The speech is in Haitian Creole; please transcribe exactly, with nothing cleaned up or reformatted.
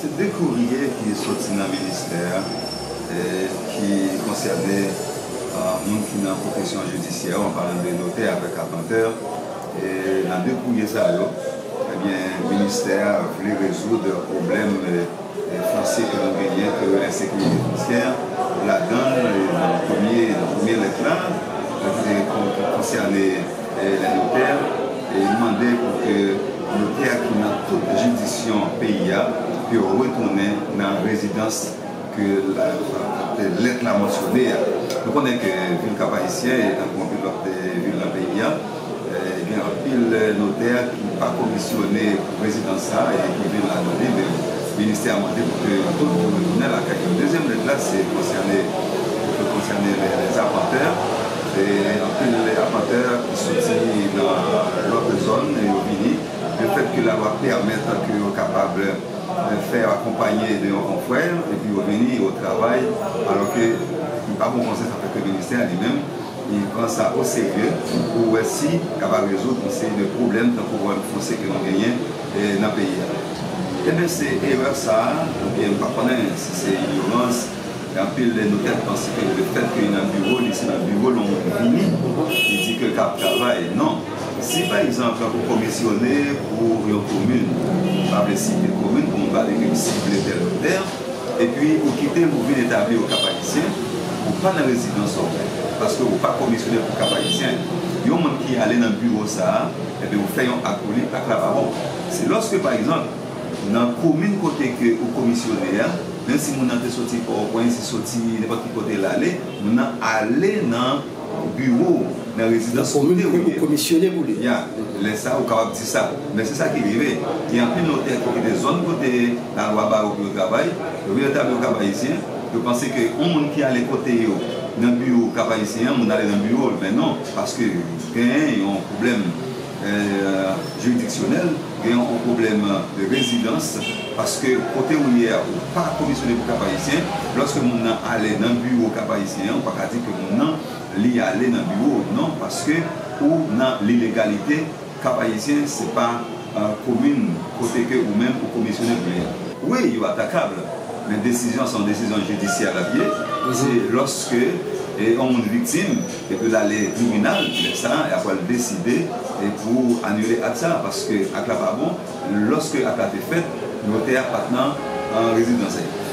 De kourye ki soti nan ministè a, e, ki konsène, a, moun ki nan pwofesyon jidisyè, an palan de notè avèk apantè, e, nan de kourye sa yo, ebyen, ministè a vle rezoud pwoblèm, e, e, fonse ke nou genyen, ke ensekirite fonsyè, ladan l, e, nan premye, nan premye lèt la, e, ki te kon-, ki konsène, e, lè notè, e, mande pou ke notè ki nan tout jiridisyon peyi a, pou yo retounen nan rezidans ke la, lèt la mansyone a. Nou konnen ke vil Kap Ayisyen, e tankou anpil lòt, e, vil nan peyi a, e, gen anpil, e, notè ki pa komisyone pou rezidans sa a e ki vin ladan li, men ministè a mande pou ke yo tout yo retounen lakay yo. Dezyèm lèt la, se konsène, konsène lè, lè apantè. E anpil apantè ki soti nan lòt zòn, e yo vini. Lefèt ke lalwa pèmèt ke yo kapab, e, fè akonpaye de yon konfrè, epi yo vini, yo travay, alò ke li pa bon konsa, sa fè ke ministè a li menm, li pran sa o serye pou wè si kapab rezoud yon seri de pwoblèm tankou pwoblèm fonse ke nou genyen, e, nan peyi a. Ebyen, se erè sa a, oubyen m pa konnen si se inyorans, e anpil notè panse ke lefèt ke li nan biwo, li se nan biwo l yon moun vini, li di ke l ka ap travay. Non. Si, pa egzanp, ou komisyone pou yon komin, m pa vle site komin pou m pa vle ke m sible tèl notè, epi ou kite l, ou vin etabli o Kap Ayisyen, ou pa nan rezidans ou, paske ou pa komisyone pou Kap Ayisyen. Yon moun ki ale nan biwo sa a, ebyen, ou fè yon ak pou li, ak la pa bon. Se lòske, pa egzanp, nan komin kote ke ou komisyone a, menm si moun nan te soti Pòtoprens, li soti nenpòt ki kote l ale, moun nan ale nan biwo w, nan rezidans kote ou ye. Komin ke ou komisyone pou li. Ya, lè sa, ou kapab di sa. Men se sa ki rive. Gen anpil notè ki kite zòn kote lalwa ba yo pou yo travay, yo vin etabli o Kap Ayisyen, yo panse ke yon moun ki ale kote yo, nan biwo Kap Ayisyen an, moun ale nan biwo l. Men non, paske genyen yon pwoblèm, e, jiridiksyonèl, gen yon pwoblèm de rezidans, paske kote ou ye a, ou pa komisyone pou Kap Ayisyen. Lòske moun nan ale nan biwo Kap Ayisyen an, ou pa ka di ke moun nan, li ale nan biwo w, non, paske ou nan ilegalite. Kap Ayisyen, se pa, e, komin kote ke ou menm ou komisyone pou li a. Wi, yo atakab, men desizyon se yon desizyon jidisyè l ap ye. Se lòske, e, yon moun viktim, epi l ale tribinal, lè sa a, y ap pral deside, e, pou anile ak sa a, paske ak la pa bon, lòske ak la te fèt, notè a pa t nan, e, rezidans li.